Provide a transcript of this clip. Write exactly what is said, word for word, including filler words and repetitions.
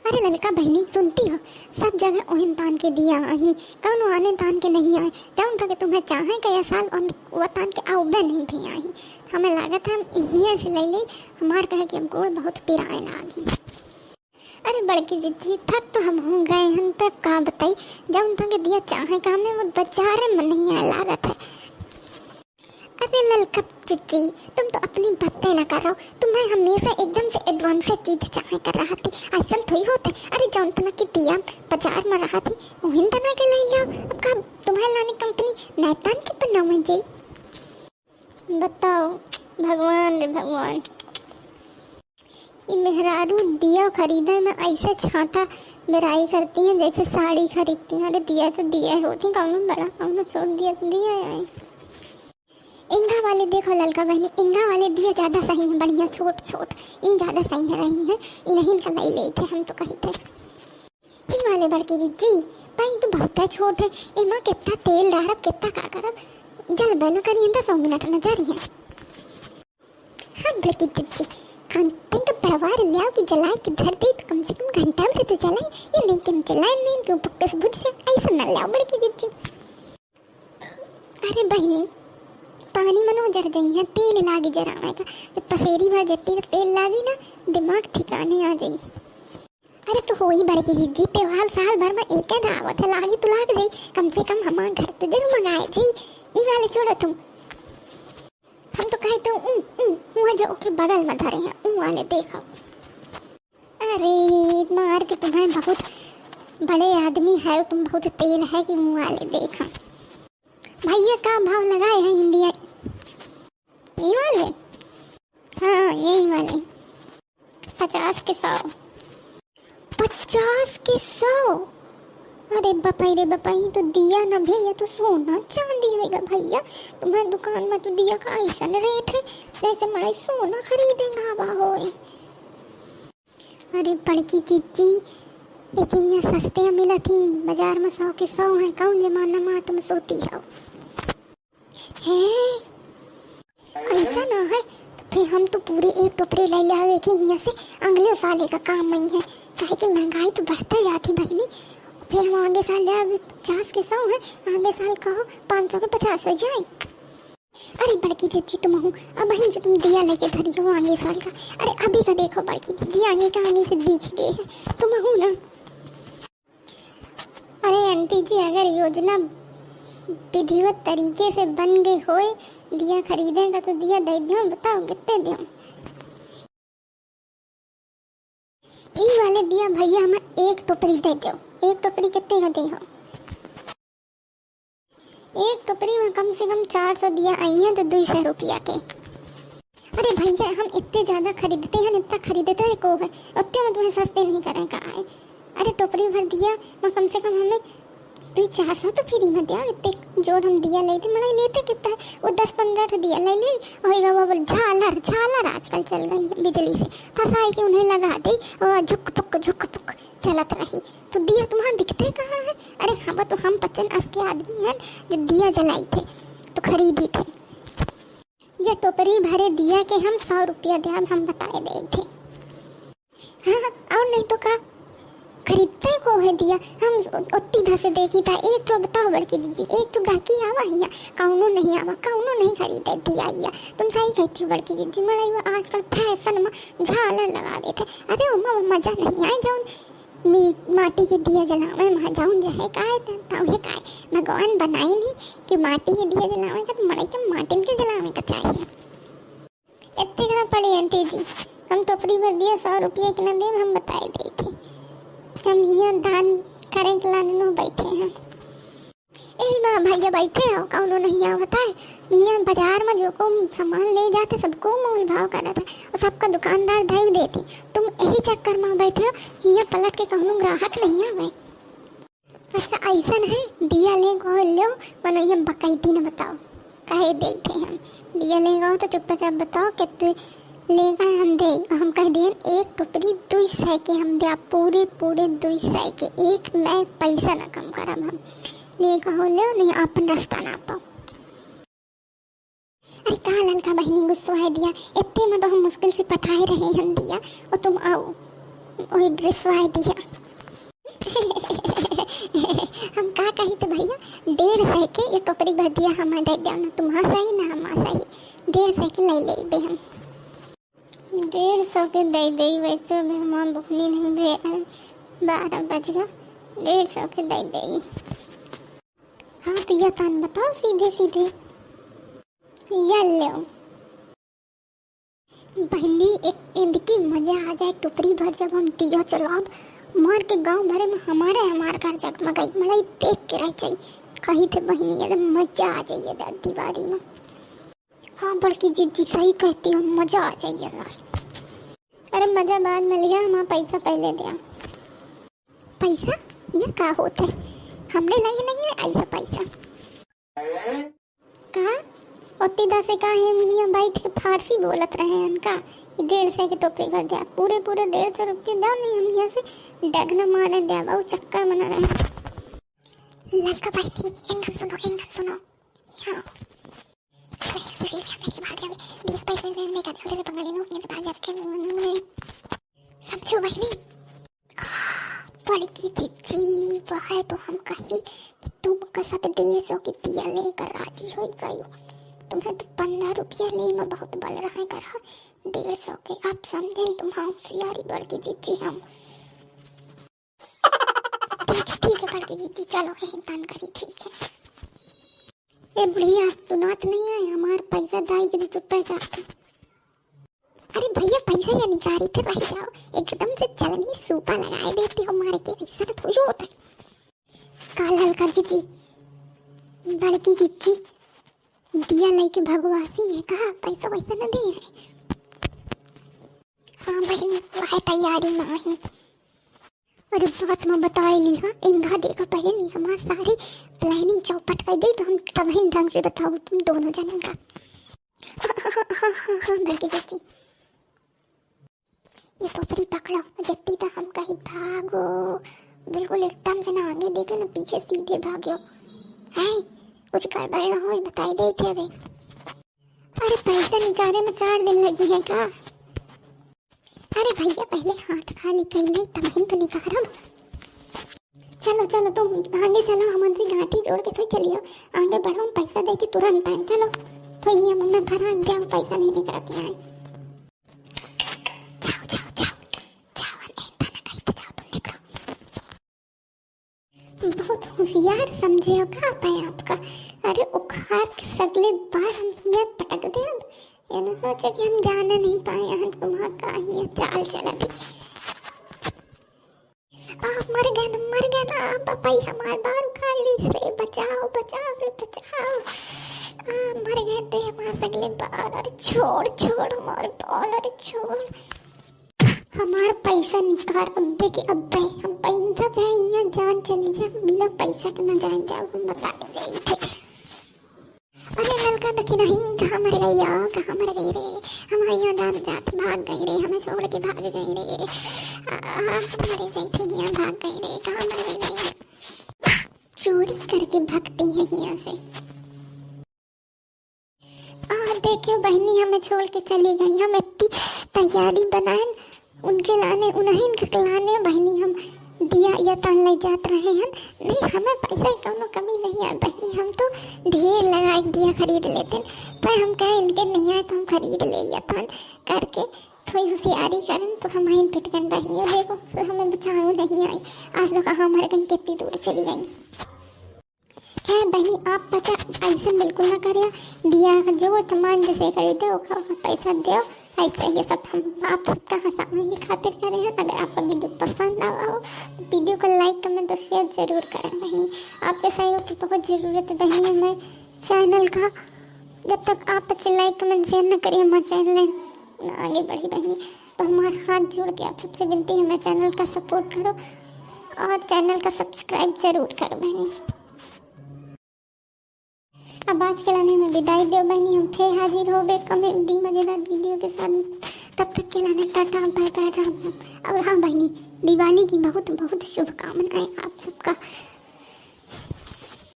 अरे ललका बहिनी, सुनती हो, सब जगह ओहन तान के दिया आही, कौनो आने तान के नहीं आए। जौन तक तुम्हें चाहे कया साल, ओन-, वो तान के आउबे नहीं भी आही। हमें लागत है हम इहिए से ले ले, हमार कहे कि हमको बहुत पिराए लागी। अरे बड़की जिज्जी, थक तो हम हो गए हन, पे का बताई, जौन तक दिया चाहे का में वो बाजारे में नहीं आए लागत है। अरे ललका जिज्जी, तुम तो अपनी बातें ना करो, तुम्हें हमेशा एकदम से advance चीज चाहे कर रहा थी, ऐसा थोड़ी होता है। अरे जौन तना की दिया बाजार में रहा थी, वहीं तना के ले आओ। अब का तुम्हें लाने कंपनी नैतान की बनावे जाई? बताओ, भगवान रे भगवान, ई मेहरारू दिया खरीदे में ऐसे छांटा बेराई करती हैं जैसे साड़ी खरीदती हैं। अरे दिया तो दिया होती, कौनो बड़ा कौनो छोट दिया तो दिया है। इंगा वाले देखो ललका बहिनी, इंगा वाले दिया ज्यादा सही है, बढ़िया छोट छोट, इन ज्यादा सही है रही है, इन्हीं का ले लेते हम तो कही थे। ई वाले बड़की जिज्जी, भाई तो बहुत छोट है, एमा कितना तेल डारब, कितना का करब, जल बल करी इंदा सौ मिनट न जा रही है। हाँ बड़की जिज्जी, खान पिन तो बड़वार ले आओ कि जलाए के धर दे, तो कम से कम घंटा भर तो जलाए, ये नहीं कि हम जलाए नहीं, क्यों पक्के से बुझ जाए, ऐसा ना ले आओ बड़की जिज्जी। अरे बहिनी, पानी मनो जर जाई है, तेल लागी जरावे का, जब पसेरी भर जती तो तेल लागी ना, दिमाग ठिकाने आ जाई। अरे तो होई बड़की जिज्जी, त्योहार साल भर में एक है आवत है, लागी तो लाग जाई, कम से कम हमार घर तो जगमगाए जाई। ई वाले छोड़ो तुम, हम तो कहे तो ऊ ऊ हुआ जो ओके बगल में धरे हैं, ऊ वाले देखो। अरे मार के तुम्हें बहुत बड़े आदमी है, तुम बहुत तेल है कि मुँह वाले देखा। भैया का भाव लगाए हैं इंडिया? ये वाले? हाँ यही वाले। पचास के सौ। पचास के सौ? अरे बपाई रे बपाई, तो दिया ना भैया, तो सोना चांदी होएगा भैया। तुम्हारे दुकान में तो दिया का ऐसा रेट है जैसे मड़ई सोना खरीदेंगा बा होए। अरे बड़की जिज्जी, लेकिन यहाँ सस्ते मिलत ही, बाजार में सौ के सौ है, कौन जमाना में तुम सोती हो? हैं? ऐसा ना है, तो फिर हम तो पूरे एक टोपरी ले आवे के यहाँ से, अगले साल का काम नहीं है, काहे कि महंगाई तो बढ़ते जाती बहिनी। फिर हम आगे साल ले आवे पचास के सौ है, आगे साल कहो पाँच सौ के पचास हो जाए। अरे बड़की जिज्जी तुम हो, अब वहीं से तुम दिया लेके धरी हो आगे साल का। अरे अभी का देखो बड़की जिज्जी, आगे का आगे से दिख गए है, तुम हो ना। अरे आंटी जी, अगर योजना विधिवत तरीके से बन गई होए दिया खरीदे का, तो दिया दे दियो, बताओ कितने दियो? ई वाले दिया भैया हमें एक टोकरी दे दो। एक टोकरी कितने का दे हो? एक टोकरी में कम से कम चार सौ दिया आई हैं तो दो सौ रुपया के। अरे भैया हम इतने ज़्यादा खरीदते हैं, इतना खरीदते हैं को है, उतने में तुम्हें सस्ते नहीं करें का आए। अरे टोकरी भर दिया में कम से कम हमें दो चार सौ तो फ्री में दिया, इतने जोर हम दिया लेते, मड़ई लेते कितना है, वो दस पन्द्रह ठो दिया ले ले, होएगा वो बोल झालर, झालर आजकल चल गई है बिजली से, फंसाए के उन्हें लगा दे, वो झुक पुक, झुक पुक चलत रही। तो दिया तुम्हारा बिकते कहाँ है? अरे हाँ, वो तो हम पचन अस के आदमी हैं जो दिया जलाई थे, तो खरीदी थे। ये टोकरी भरे दिया के हम सौ रुपया द्याब, हम बताए दे थे। हाँ, और नहीं तो का, खरीदते को है दिया। हम ओत्ती भर से देखी था, एक तो बताओ बड़की जिज्जी, एक तो गाहकी आवा हिया, कौनो नहीं आवा, कौनो नहीं खरीदे दिया हिया। तुम सही कहती हो बड़की जिज्जी, मड़ई में आजकल फैशन में झालर लगा देते। अरे ओमा मजा नहीं आए, जौन मी-, माटी के दिया जलावे में जौन जहे का है, त-, तौहे का है। भगवान बनाए नहीं कि माटी के दिया जलावे का, तो मड़ई के माटिन के जलावे का चाहिए। इतने करा पड़े आंटी जी, हम टोकरी भर दिया सौ रुपया के ना देब, हम बताए दे थे। हम यहाँ दान करे के लाने नो बैठे हैं। यही माँ भैया बैठे हो, कौनो नहीं आवत है। यहाँ बाजार में जो को सामान ले जाते, सबको मोल भाव करत है और सबका दुकानदार दे देती। तुम यही चक्कर में बैठे हो, यहाँ पलट के कौनो ग्राहक नहीं आवे। अच्छा, ऐसन है, दिया ले गो लो, मनो ये बकैती न बताओ, काहे देते हम? दिया ले गो तो चुपचाप बताओ, कितने लेगा हम दे। हम कह दिए, एक टोकरी दुई सौ के हम दे, पूरे, पूरे दुई सौ के, एक नए पैसा ना कम करब हम। ले गो लो, नहीं अपन रास्ता ना पाओ। अरे का ललका बहिनी गुस्सुआए दिया, इतने में तो हम मुश्किल से पठाए रहे हन दिया, और तुम आओ। वही ड्रेस वाई दिया। हम का कही तो भैया, डेढ़ सौ के ये टोपरी भर दिया, हमें दे दिया ना, तुम्हारा सही ना हमारा सही, डेढ़ सौ के ले लेबे हम। डेढ़ सौ के दे दे, वैसे भी हमार बुकनी नहीं भे, बारह बज गया, डेढ़ सौ के दे दे। हाँ तो ये तान बताओ सीधे सीधे, ये लो। बहनी, एक इनकी मजा आ जाए, टोपरी भर जब हम दिया चलाब, मार के गांव भरे में हमारे, हमार घर जगमगाई, मड़ई देख के रह जाई। कही थे बहनी, एकदम मजा आ जाइए दर दीवारी में। हाँ बड़की जीजी, सही कहती हो, मजा आ जाइए यार। अरे मजा बाद में लिया, हमारा पैसा पहले दिया। पैसा? ये का होता है? हमरे लगे नहीं है ऐसा पैसा। का? ओती दा से का है, मियाँ बैठ के फारसी बोलत रहे हैं का? ये डेढ़ सौ के टोपरी कर दिया, पूरे पूरे डेढ़ सौ रुपये दाम नहीं, हम यहाँ से डगना मारे दिया, बहुत चक्कर मना रहे हैं। ललका बहनी, एंगन सुनो, एंगन सुनो। हाँ। अरे, सुशील, हमें के भाग जावे। दिया पैसे में नहीं कर, उधर से पकड़ लेनो, ये तो भाग जाते हैं। समझो बहनी। बड़की जीजी, वह तो हम कही कि तुम कसत डेढ़ सौ की दिया लेकर राजी हो गई हो। तुम्हें तो पन्द्रह रुपया ले में बहुत बल रहा है, कर डेढ़ सौ के। आप समझें, तुम्हारा होशियारी बड़की जीजी हम। ठीक है, ठीक है बड़की जीजी, चलो यही दान करी, ठीक है। ए बुढ़िया, सुनात नहीं है, हमार पैसा दाई के दे, चुप है जा। अरे भैया, पैसा या निकारी थे रह जाओ, एकदम से चलनी सूपा लगाए देती हो मारे के, ऐसा तो थोड़ी होता है। का ललका जीजी, बड़की जीजी, दिया लेके भगवासी है का, पैसा वैसा न दे है। हाँ बहनी, वह तैयारी में आई। अरे बात में बताए ली, हाँ, इंगा देखा पहले नहीं, हमार सारी planning चौपट कर दे, तो हम तब ही ढंग से बताओ तुम दोनों जनन का। हाँ, हाँ, हाँ, हाँ, हाँ, बड़की जीजी। ये टोपरी पकड़ो, जत्ती तो हम कहीं भागो, बिल्कुल एकदम से ना आगे देखो ना पीछे, सीधे भागो। हैं, कुछ गड़बड़ ना हो, बताई देते वे। अरे पैसा निकाले में चार दिन लगी है का? अरे भैया, पहले हाथ खाली कर ले, तब हम तो निकारब। चलो, चलो, तुम आगे चलो, हमन से गांठी जोड़ के तो चलियो। आगे बढ़ो, हम पैसा दे के तुरंत आए। चलो, तो ये मुंह में भरा दिया, पैसा नहीं निकलती आए। जाओ, जाओ, जाओ, जाओ, नहीं बना कहीं तो जाओ, तुम निकलो। बहुत होशियार समझे हो का अपने आप का? अरे उखाड़ के सगले बार हम हियाँ पटक देब। ये न सोचे कि हम जाने नहीं पाए हैं तुम्हारा का हियाँ चाल चला भी। आ, मर गए ना, मर गए ना, आ, पापा, ये हमार बार उखाड़ ली रे, बचाओ, बचाओ रे, बचाओ। आ, मर गए रे हमार सगले बार, अरे छोड़, छोड़ हमार बार, अरे छोड़। हमार पैसा निकाल अब्बे के अब्बे, हम पैसा चाहे यहाँ जान चली जाए, बिना पैसा के ना जान जाओ, हम बता दे थे। अरे ललका दखिनही, कहाँ मर गई हो, कहाँ मर गई रे? हमारे यहाँ जान जात भाग गई रे, हमें छोड़ के भाग गई रे। आ, हमारे गई थे यहाँ भाग गई रे, कहाँ मर गई रे? चोरी करके भगती है यहाँ से। आ, देखियो बहनी, हमें छोड़ के चली गई। हम इतनी तैयारी बनाएन, उनके लाने, उन्हीं के लाने बहनी हम दिया या तान ले जात रहे हैं। नहीं, हमें पैसा की कौनो कमी नहीं है बहनी, हम तो ढेर लगा के दिया खरीद लेते हैं, पर हम कहे इनके नहीं आए तो हम खरीद ले या तान करके थोड़ी होशियारी करें तो हम आइन पिटकन बहनी। और देखो, तो हमें बचाओ नहीं आई, आज तो कहाँ मर गई, कितनी दूर चली गई। खैर बहनी, आप पता ऐसे बिल्कुल ना करिया, दिया जो सामान जैसे खरीदे ओका, ओका पैसा दो। ऐसे ये सब हम आप सबका हंसाने की खातिर करे हैं। अगर आपका वीडियो पसंद आवा हो तो वीडियो को like, comment और share जरूर करें बहनी। आपके सहयोग की बहुत ज़रूरत है बहनी हमें channel का। जब तक आप अच्छे like, comment, share न करिए हमारे channel नहीं आगे बढ़ी बहनी। तो हमारे हाथ जोड़ के आप सबसे विनती है, हमारे channel का support करो और channel का subscribe जरूर करो बहनी। अब आज के लाने में विदाई दो बहनी, हम फिर हाजिर होबे कमेडी मजेदार वीडियो के साथ। तब तक के लाने टाटा, bye bye, राम राम। और हाँ बहनी, दिवाली की बहुत बहुत शुभकामनाएं आप सबका।